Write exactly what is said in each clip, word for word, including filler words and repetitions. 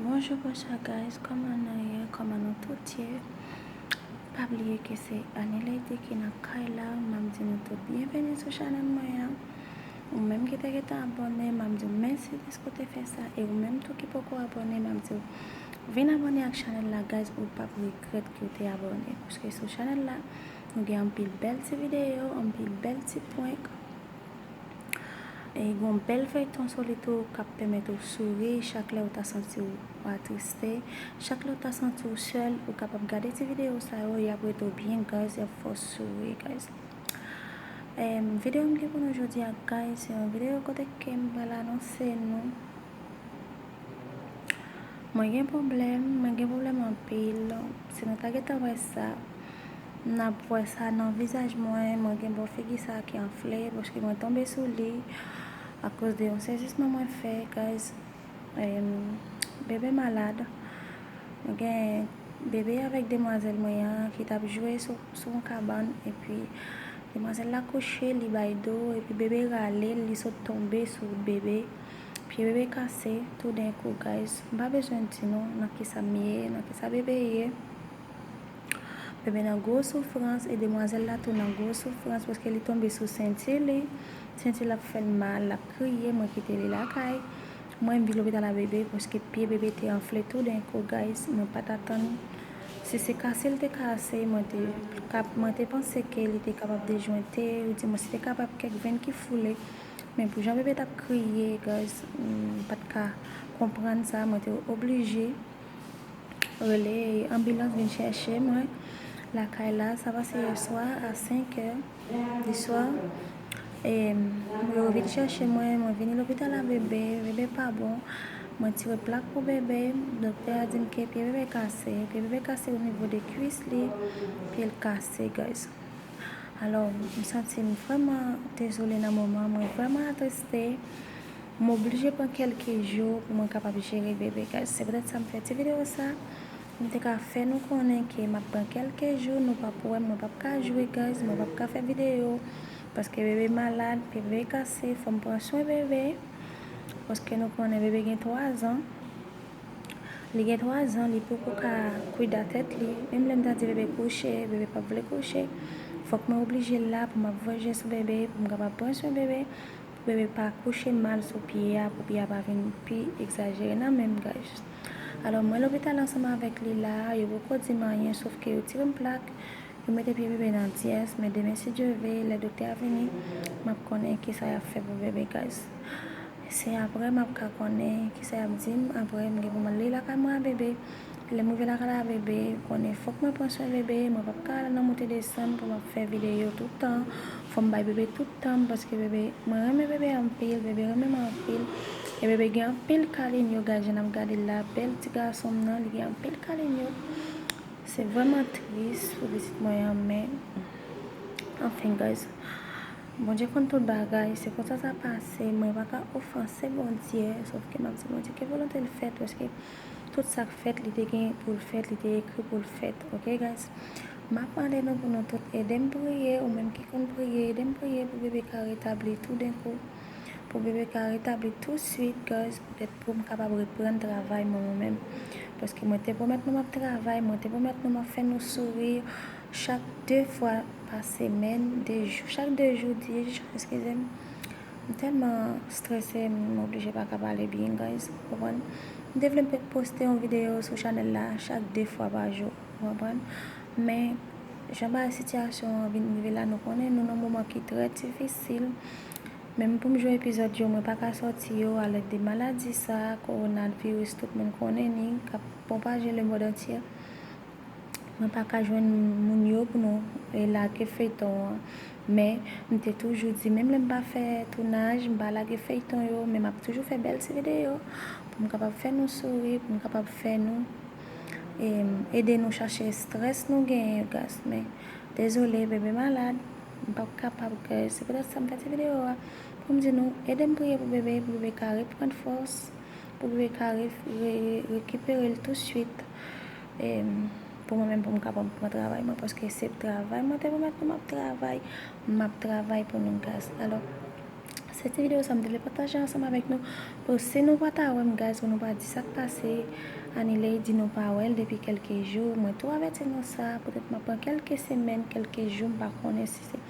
Bonjou, bonswa guys, kòman nou ye? Kòman nou tout ye? Pa bliye ke se Annie Lady ki nan kay la. M ap di nou tout byenveni sou chanèl mwen an. Ou menm ki te gentan abòne, m ap di w mèsi dèske w te fè sa. E ou menm tou ki poko abòne, m ap di w vin abòne ak chanèl la, guys. Ou p ap regrèt ke w te abòne. Paske sou chanèl la, nou gen anpil bèl ti videyo, anpil bèl ti prank. E gen yon bèl feyton sou li tou k ap pèmèt ou souri chak lè ou ta santi w atriste, chak lè ou ta santi w sèl, ou kapab gade ti videyo sa yo, y ap rete w byen, guys, y ap fè w souri, guys. Em, videyo m gen pou nou jodi a, guys, se yon videyo kote ke m pral anonse nou. Mwen gen pwoblèm, mwen gen pwoblèm anpil. Si nou ta gentan wè sa, n ap wè sa nan vizaj mwen. Mwen gen bò figi sa ki anfle, paske mwen tonbe sou li akoz de yon sezisman mwen fè, guys. Em, bebe malad. Mwen gen bebe avèk demwazèl mwen an ki t ap jwe sou, sou yon kabann, epi demwazèl la kouche, li bay do, epi bebe rale l, li sot tonbe sou bebe. Pye bebe kase, toudenkou, guys. M pa bezwen di nou nan kisa m ye, nan kisa bebe ye. Bebe nan gwo soufrans, e demwazèl la tou nan gwo soufrans, paske li tonbe sou senti li. Senti l ap fè l mal, l ap kriye, mwen kite li lakay. Mwen vin lopital a bebe, paske pye bebe te anfle toudenkou, guys. Mwen pa t atann. Si se kase l te kase, mwen te, mwen te panse ke li te kapab dejwente, ou di mwen si te kapab kèk venn ki foule. Men pou jan bebe t ap kriye, guys, m pa t ka konprann sa, mwen te oblije rele anbilans vin chèche mwen lakay la. Sa pase yè swa a senk è di swa. E yo vin chèche mwen, mwen vini lopital a bebe, bebe pa bon. Mwen tire plak pou bebe, doktè a di m ke pye bebe kase, pye bebe kase o nivo de kwis li, pye l kase, guys. Alò, m santi m vrèman dezole nan moman, mwen vrèman atriste. M oblije pran kèlke jou pou mwen kapab jere bebe, guys. Se poutèt sa m fè ti videyo sa. M te ka fè nou konnen ke m ap pran kèlke jou, nou p ap wè m, mwen p ap ka jwe, guys, mwen p ap ka fè videyo. Paske bebe malad, bebe kase, fò m pran swen bebe. Paske nou konnen bebe gen twa zan. Li gen twa zan, li poko ka kwida tèt li. Menm lè m ta di bebe kouche, bebe p ap vle kouche. Fòk mwen oblije la pou m ap voye je sou bebe, pou m kapab pran swen bebe, pou bebe pa kouche mal sou pye a, pou pye a pa vin pi egzajere nan men m, guys. Alò, mwen lopital ansanm avèk li la, yo poko di m anyen, sof ke yo tire m plak, yo mete pye bebe nan dyès, men demen, si Dye ve, lè doktè a vini, m ap konnen kisa y ap fè pou bebe, guys. Se apre m ap ka konnen kisa y ap di m. Apre, m gen pou m ale lakay mwen a bebe. Lè m rive lakay la a bebe, konnen fòk mwen pran swen bebe. Mwen p ap ka al nan moute desann pou m ap fè videyo tout tan. Fò m bay bebe tout tan m, paske bebe, mwen renmen bebe anpil, bebe renmen mwen anpil. E bebe gen anpil kalinyo, gad jan n ap gade l la, bèl ti gason m nan, li gen anpil kalinyo. Se vrèman tris pou pitit mwen an, men, anfen, guys. Bondye konn tout bagay, se konsa sa pase. Mwen pa ka ofanse Bondye, sòf ke m ap di Bondye ke volonte l fèt, paske tout sa k fèt, li te gen pou l fèt, li te ekri pou l fèt. Oke, guys? M ap mande nou pou nou tout ede m priye, ou menm ki konn priye, ede m priye pou bebe ka retabli toudenkou. Pou bebe ka retabli touswit, guys, poutèt pou m kapab reprann travay mwen, mwen menm. Paske mwen te pwomèt nou m ap travay, mwen te pwomèt nou m ap fè nou souri. Chak de fwa pa semèn, de jou, chak de jou, de jou, eskize m. M tèlman strese, m oblije pa ka pale byen, guys, ou konprann? M te vle poste yon videyo sou chanèl la chak de fwa pa jou, ou konprann? Men, jan bagay sitiyasyon an vin rive la, nou konnen nou nan moman ki trè difisil. Menm pou m jwe epizòd yo, mwen pa ka sòti yo, alèd de maladi sa, kowonaviris, tout moun konnen ni, k ap pwopaje lemond antye. Mwen pa ka jwenn moun yo pou nou, e, lage feyton an. Men, m te toujou di, menm lè m pa fè tounaj, m pa lage feyton yo, men m ap toujou fè bèl ti videyo pou m kapab fè nou souri, pou m kapab fè nou, e, ede nou chache estrès nou genyen yo, guys. Men, dezole, bebe malad, m p ap kapab, guys. Se poutèt sa m fè ti videyo a, pou m di nou, ede m priye pou bebe, pou bebe ka reprann fòs, pou bebe ka re, re, rekipere l touswit. E, pou mwen menm, pou m kapab pran travay mwen, paske se travay mwen te pwomèt nou m ap travay, m ap travay pou nou, guys. Alò, Se ti videyo sa m te vle pataje ansanm avèk nou. Pou si nou pa ta wè m, guys, pou nou pa di sa k pase, Annie Lady, nou pa wè l depi kèlke jou. Mwen tou avèti nou sa, poutèt m ap pran kèlke semèn, kèlke jou, m pa konnen si se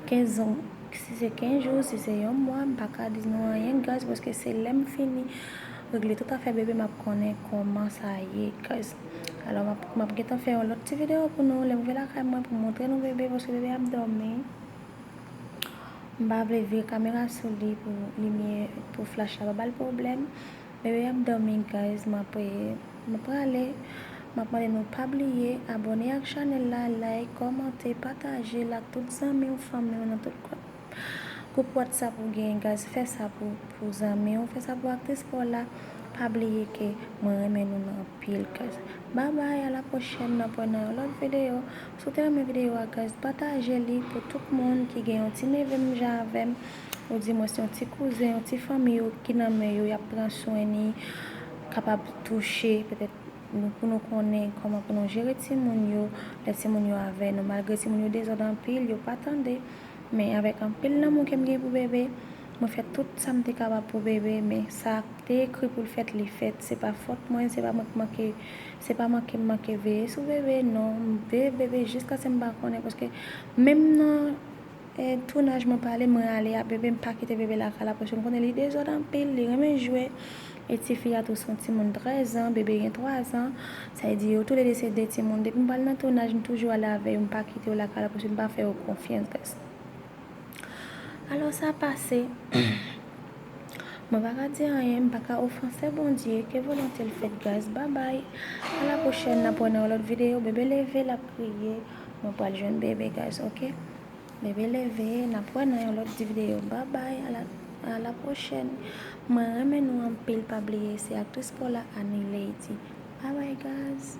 kenz jou, si se kenz jou, si se yon mwa, m pa ka di nou anyen, guys, paske se lè m fini regle tout afè bebe, m ap konnen kòman sa ye, guys. Alò, m ap, m ap gentan fè yon lòt ti videyo pou nou, lè m rive lakay mwen, pou m montre nou bebe, paske bebe ap dòmi. M pa vle vire kamera sou li pou limyè, pou flach la pa ba l pwoblèm. Bebe ap dòmi, guys. M ap, m ap prale. M ap mande nou pa bliye abòne ak chanèl la, like, kòmante, pataje l ak tout zanmi w, fanmi w nan tout gwoup WhatsApp ou gen, guys. Fè sa pou, pou zanmi w, fè sa pou aktris pa w la. Pa bliye ke mwen renmen nou anpil, guys. Babay, a la pwochèn, n ap wè nan yon lòt videyo. Si w te renmen videyo a, guys, pataje li pou tout moun ki gen yon ti neve menm jan avè m, ou di mwen se yon ti kouzen, yon ti fanmi yo ki nan men yo, y ap pran swen ni, kapab touche, petèt nou, pou nou konnen kòman pou nou jere timoun yo, lè timoun yo avè nou. Malgre timoun yo dezòd anpil, yo pa tande, men avèk anpil lanmou ke m gen pou bebe, mwen fè tout sa m te kapab pou bebe, men sa te ekri pou l fèt, li fèt. Se pa fòt mwen, se pa mwen ki manke, se pa manke m manke veye sou bebe, non. M veye bebe jiskaske m pa konnen, paske menm nan, e, tounaj mwen pale, mwen ale a bebe, m pa kite bebe lakay la, paske m konnen li dezòd anpil, li renmen jwe. E tifi a tou se yon timoun trèz an, bebe gen twa zan. Sa vle di yo toulede se de timoun. Depi m pral nan tounaj, m toujou ale avè yo, m pa kite yo lakay la, paske m pa fè yo konfyans, guys. Alò, sa pase. Mwen pa ka di anyen, m pa ka ofanse Bondye, ke volonte l fèt, guys. Babay. A la pwochèn, n ap wè nan yon lòt videyo. Bebe leve, l ap kriye. Mwen pral jwenn bebe, guys, oke? Bebe leve, n ap wè nan yon lòt ti videyo. Babay, a la, a la pwochèn. Mwen renmen nou anpil, pa bliye, se aktris pa w la, Annie Lady. Babay, guys.